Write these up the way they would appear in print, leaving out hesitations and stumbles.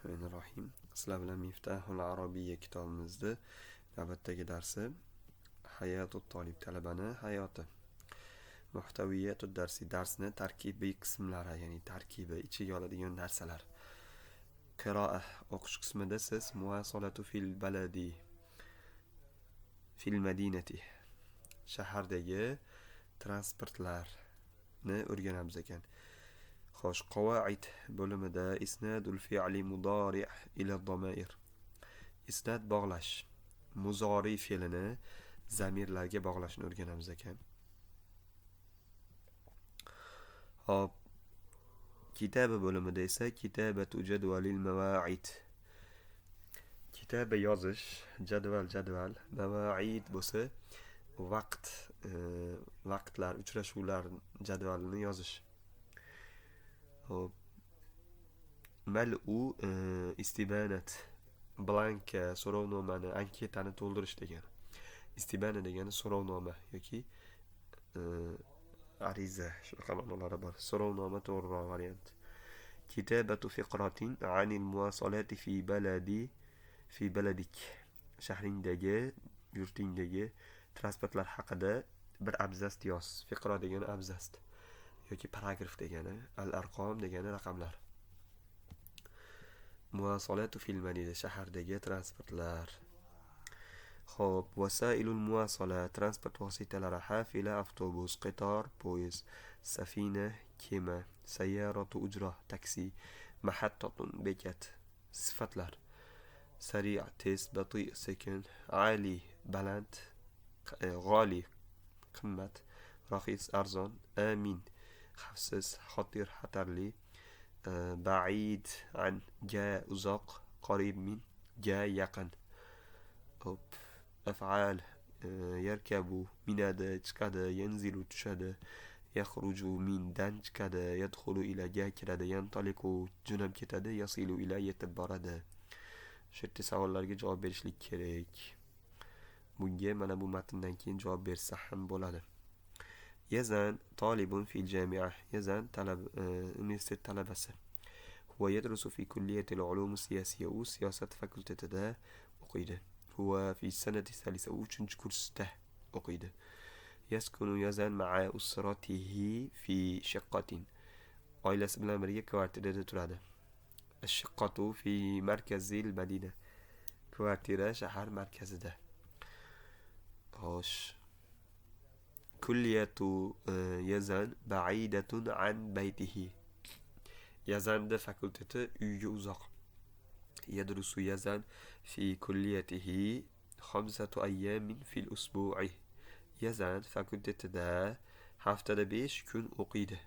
Rohmanir Rohim. Sizlar bilan Miftahul Arabiyya kitobimizni navbatdagi darsi, Hayotut tolib, talabani hayoti. Muhtaviyatud darsi, darsni tarkibiy qismlari, ya'ni tarkibi, ichiga oladigan narsalar. Qiroa, o'qish qismida siz muvasolatu fil baladi, fil madinati, shahardagi transportlarni o'rganamiz ekan. Xo'sh, qavoid bo'limida isnadul fi'li mudori' ila domair. Isnad, bog'lash. Muzori fe'lini zamirlarga bog'lashni o'rganamiz ekan. Hop, kitaba bo'limida esa kitabatu jadvalil mavaid. Kitaba, yozish, jadval, jadval, mavaid bo'lsa vaqt, vaqtlar, uchrashuvlar jadvalini yozish. Hop. Mal'u istibanat blanka, so'rovnomani, anketani to'ldirish degani. Istibana degani so'rovnoma yoki ariza, shunaqa ma'nolari bor. So'rovnoma to'g'riroq variant. Kitabatu fiqratin anil muvasolati fi baladi, fi baladik. Shahringdagi, yurtingdagi transportlar haqida bir abzas yoz. Fiqro degani abzas yoki paragraf degani, al arqom degani raqamlar. Muvasolatu fil madina, shahardagi transportlar. Xo'p, vasailul muvasola, transport vositalari: hafila, avtobus, qator, poyezd, safina, kema, sayyaratu ujra, taksi, mahattatun, bekat. Sifatlar: sari', tez, bati', sekin, ali, baland, g'oli, qimmat, raxis, arzon, amin, xavfsiz, xotir, xatarli, baid an, ga uzoq, qarib min, ga yaqin. Hop, af'al: yarkabu, minadi, chiqadi, yanzilu, tushadi, yakhruju min, dan chiqadi, yadxulu ila, ga kiradi, yantaliqu, jo'nab ketadi, yasilu ila, yetib boradi. Shu yerda savollarga javob berishlik kerak. Bunga mana bu matndan keyin javob bersa ham bo'ladi. Yazan talibun fil jami'a. Yazan talab, universitet talabasi. Huwa yadrusu fi kulliyatil ulum siyasiyya. U siyosat fakultetida o'qiydi. Huwa fi sanati salisa. U 3-kursda o'qiydi. Yaskunu Yazan ma'a usratihi fi shiqqatin. Oilasi bilan birga kvartirada turadi. Ash-shiqqatu fi markazil madina. Kvartira shahar markazida. Xo'sh. Kulliyatu Yazan ba'idatun an baytihi. Yazanni fakulteti uyga uzoq. Yadrusu Yazan fi kulliyatihi khamsatu ayyamin fil usbu'i. Yazan fakultetida haftada 5 kun o'qiydi.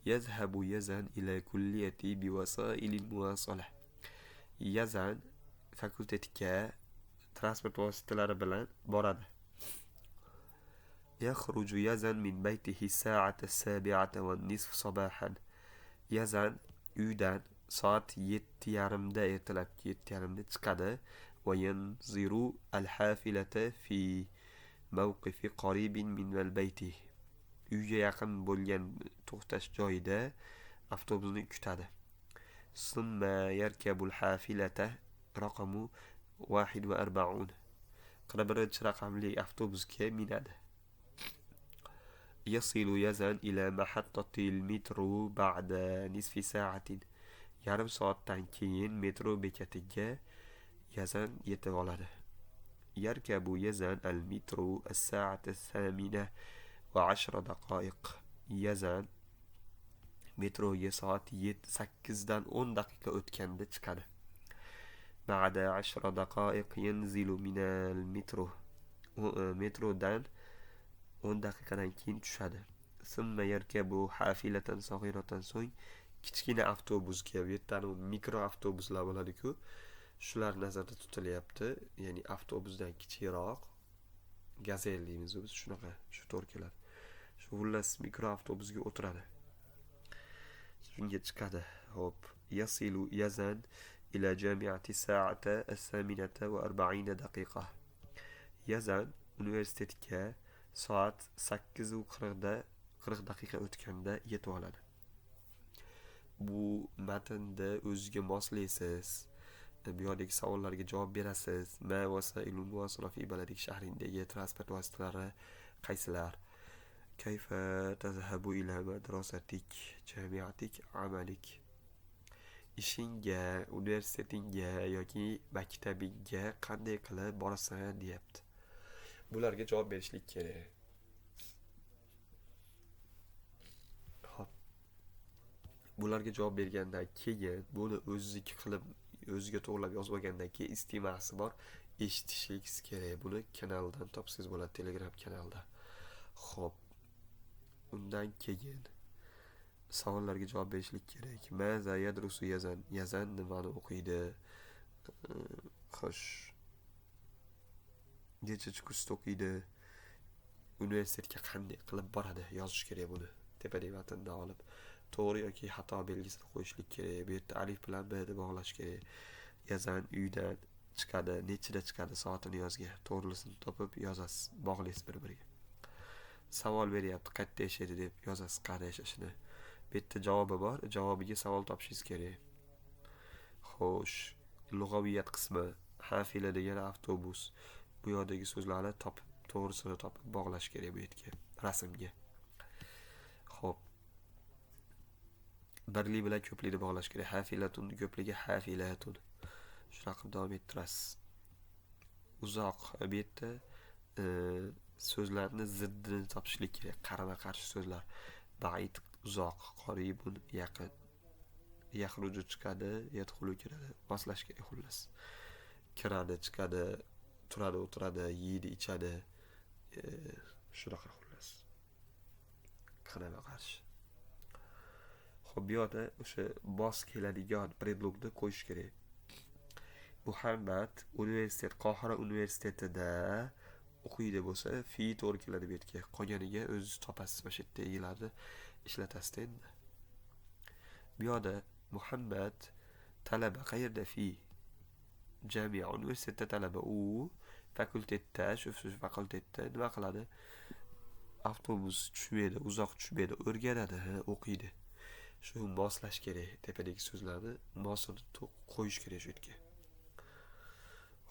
Yazhabu Yazan ila kulliyati bivasailil muvasola. Yazan fakultetga transport vositalari bilan boradi. Yakhruju Yazan min baytihi sa'ata sabi'ata va nisf sabahan. Yazan uydan soat 7:30da, ertalabki 7:30da chiqadi va yanziru al-hafilata fi mawqifi qaribin min al-bayti. Uyga yaqin bo'lgan to'xtash joyida avtobusni kutadi. Summa yarkabul hafilata raqamu 41. 41-raqamli avtobusga minadi. Yasilu Yazan ila mahattatil metro ba'da nisfi sa'atin. Yarim soatdan keyin metro bekatiga Yazan yetib oladi. Yarkabu Yazan al metro as-sa'ata as-samina va 10 daqoiq. Yazan metroga soat 8dan 10 daqiqa o'tganda chiqadi. Ba'da 10 daqoiq yanzilu minal metro. Metrodan 10 daqiqadan keyin tushadi. Summa yarkabu hafilatan saghiratan, so'ng kichkina avtobusga, bu yerda mikro avtobuslar bo'ladi-ku, shular nazarda tutilyapti. Ya'ni avtobusdan kichikroq, gazel deymiz biz, shunaqa, shu to'g'ri keladi. Shu xullas mikro avtobusga o'tiradi. Shunga chiqadi. Xo'p, yasilu Yazan ila jami'ati sa'ata as-saminata va 40 daqiqa. Yazan universitetga soat 8:40da, 40 daqiqa o'tganda yetib oladi. Bu matnni o'ziga moslaysiz. Bu yoqdagi savollarga javob berasiz. Ma vasailul muvasalat fi baladik, shahringdagi transport vositalari qaysilar? Kayfa tazhabu ila madrasatik, jamiatik, amalik. Ishingga, universitetingga yoki maktabingga qanday qilib borasan deyapti. Bularga javob berishlik kerak. Xo'p. Bularga javob bergandan keyin buni o'zizniki qilib o'ziga to'g'rilab yozib olgandan keyin istimasi bor, eshitishingiz kerak. Buni kanaldan topsangiz bo'ladi, Telegram kanalda. Xo'p. Undan keyin savollarga javob berishlik kerak. Maza yadrusu yazan. Yazan nimani o'qiydi? Xo'sh. Nechinchi kursda o'qiydi? Universitetga qanday qilib boradi? Yozish kerak buni. Tepadagi matndan olib to'g'ri yoki xato belgisini qo'yishlik kerak. Bu yerda alif bilan b ni bog'lash kerak. Yazan uydan chiqadi, nechida chiqadi, soatini yozgan. To'g'risini topib yozasiz, bog'laysiz bir-biriga. Savol beryapti, qayerda yashaydi deb yozasiz, qayerda yashashini. Bu yerda javobi bor, javobiga savol topishingiz kerak. Xo'sh, lug'aviyat qismi, hafila degani avtobus. Bu yoqdagi so'zlarni topib, to'g'risini topib bog'lash kerak bu yerga, rasmga. Xo'p. Birlik bilan ko'plikni bog'lash kerak. Hafilatun ko'pligi hafilatun. Shunaqa qilib davom ettirasiz. Uzoq bu yerda so'zlarni ziddini topishlik kerak, qarama-qarshi so'zlar. Ba'id uzoq, qoribun yaqin. Yaxruju chiqadi, yadxulu kiradi. Moslash kerak xullas. Kiradi, chiqadi, turadi, o'tiradi, yeydi, ichadi. Shunaqa xullas. Qarama-qarshi. Xo'p, bu yoqda o'sha mos keladigan predlogni qo'yish kerak. Muhammad universitet, Qohira universitetida o'qiydi bo'lsa, fi to'g'ri keladi bu yerga. Qolganiga o'zingiz topasiz, mana shu yerdagilarni ishlatasizda endi. Bu yoqda Muhammad talaba qayerda fi? Jamia universitetda talaba. U fakultetda, shu fakultetda nima qiladi? Avtobus tushmaydi, uzoq tushmaydi, o'rganadi, o'qiydi. Shu moslash kerak, tepadagi so'zlarni mosini qo'yish kerak shu yerga.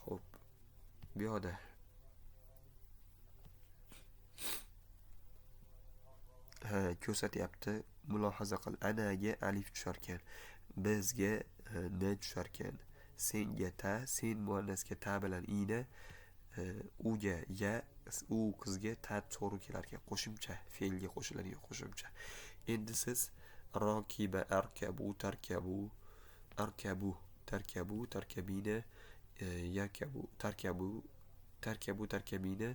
Xo'p, bu yoqda ko'rsatyapti, mulohaza qil. Anaga alif tushar ekan, bizga n tushar ekan, senga ta, sen muannasga ta bilan ina, uga ya, u qizga ta to'g'ri kelar ekan. Qo'shimcha, fe'lga qo'shiladigan qo'shimcha. Endi siz rokiba, arkabu, tarkabu, arkabu, tarkabu, tarkabina, yarkabu, tarkabu, tarkabu, tarkabina,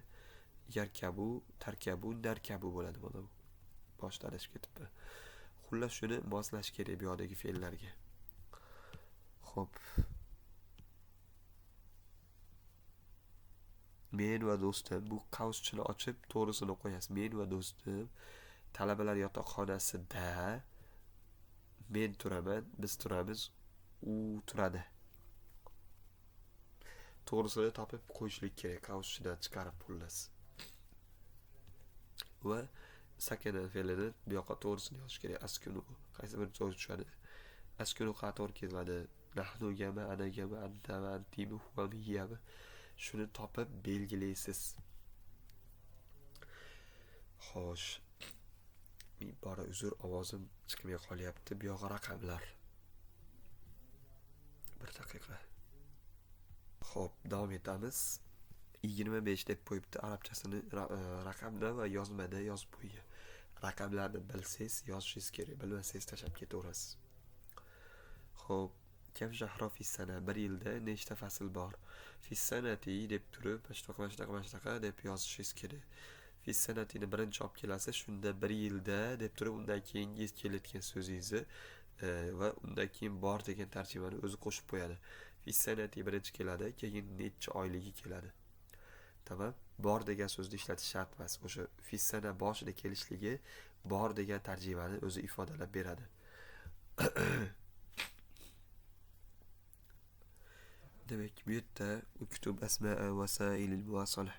yarkabu, tarkabu, narkabu bo'ladi mana bu. Boshda adashib ketibdi. Xullas shuni moslash kerak bu yoqdagi fe'llarga. Xo'p. Men va do'stim, bu qavschini ochib to'g'risini qo'yasiz. Men va do'stim talabalar yotoqxonasida men turaman, biz turamiz, u turadi. To'g'risini topib qo'yishlik kerak, qavschidan chiqarib xullas. Va sakana fe'lini bu yoqqa to'g'risini yozish kerak. Askunu qaysi bir so'z tushadi? Askunu qator keladi. Nahnugami, anagami, antami, antimi, huvami, hiyami. Shuni topib belgilaysiz. Xo'sh. Ming bora uzr, ovozim chiqmay qolyapti. Bu yog'i raqamlar. Bir daqiqa. Xo'p, davom etamiz. 25 deb qo'yibdi. Arabchasini raqamda va yozmada yozib qo'ygan. Raqamlarni bilsangiz yozishingiz kerak, bilmasangiz tashlab ketaverasiz. Xo'p, kam shahro fissana, bir yilda nechta fasl bor? Fissanati deb turib, mana shunaqa, mana shunaqa, mana shunaqa deb yozishingiz kerak. Fissanatini birinchi olib kelasiz, shunda bir yilda deb turib, undan keyingi kelayotgan so'zingizni va undan keyin bor degan tarjimani o'zi qo'shib qo'yadi. Fissanati birinchi keladi, keyin necha oyligi keladi. Tamam, bor degan so'zni ishlatish shart emas. O'sha fissana boshida kelishligi bor degan tarjimani o'zi ifodalab beradi. Demak, bu yerda uktub asmaa vasailil muvasalah.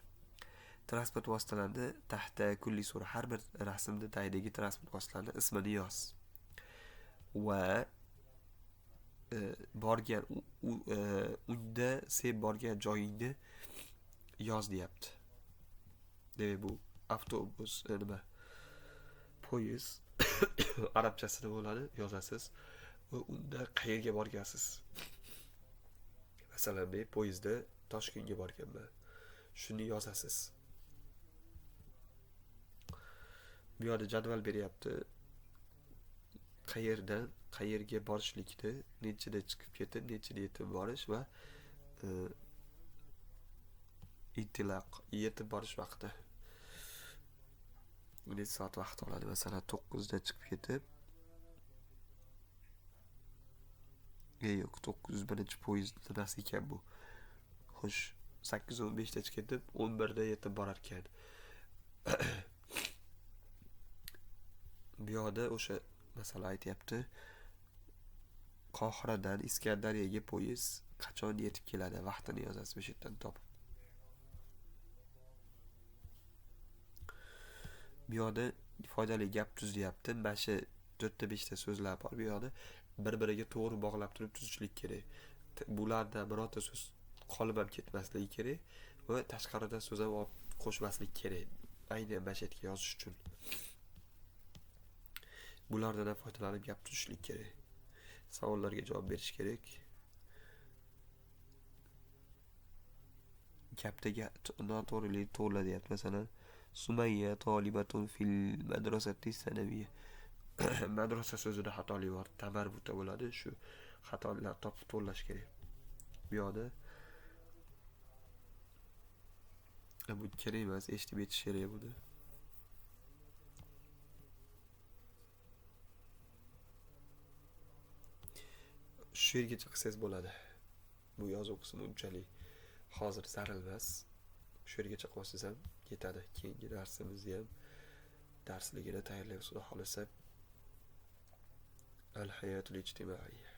Transport vositalarini tahta kulli sura, har bir rasmda tagidagi transport vositalarini ismini yoz. Va borgan unda sen borgan joyingni yoz deyapti. Demak, bu avtobus nima? Poyezd arabchasida bo'ladi, yozasiz va unda qayerga borgansiz? Masalan, men poyezdda Toshkentga borganman. Shuni yozasiz. Bu yerda jadval beryapti. Qayerdan qayerga borishlikni, nechida chiqib ketib, nechida yetib borish va intilaq yetib borish vaqti. Necha soat vaqt oladi? Masalan, 9 da chiqib ketib, yo'q, 9:01 poyezd nimasi ekan bu? Xo'sh, 8:15 da chiqib ketib, 11 da yetib borar ekan. Bu yoqda o'sha masala aytyapti. Qohiradan Iskandariyaga poyezd qachon yetib keladi? Vaqtini yozasiz o'sha yerdan topib. Bu yoqda foydali gap tuz deyapti. Mana shu 4 ta 5 ta so'zlar bor. Bu yoqda bir-biriga to'g'ri bog'lab turib tuzishlik kerak. Bulardan birorta so'z qolib ham ketmasligi kerak va tashqaridan so'z ham olib qo'shmaslik kerak. Aynan mana shu yerga yozish uchun. Bulardan ham foydalanib gap tuzishlik kerak. Savollarga javob berish kerak. Gapdagi noto'g'rilikni to'g'rila deyapti. Masalan, Sumayya tolibatun fil madrasati sanaviyya. Madrasa so'zida xatolik bor. Tamarbuta bo'ladi. Shu xatoliklarni topib to'g'rilash kerak. Bu yoqda bu kerak emas, eshitib yetish kerak buni. Shu yergacha qilsangiz bo'ladi. Bu yozuv qismi unchalik hozir zaril emas. Shu yergacha qilib olsangiz ham yetadi. Keyingi darsimizni ham darsligini tayyorlaymiz, Xudo xohlasa. Al-hayotul ijtimoiy.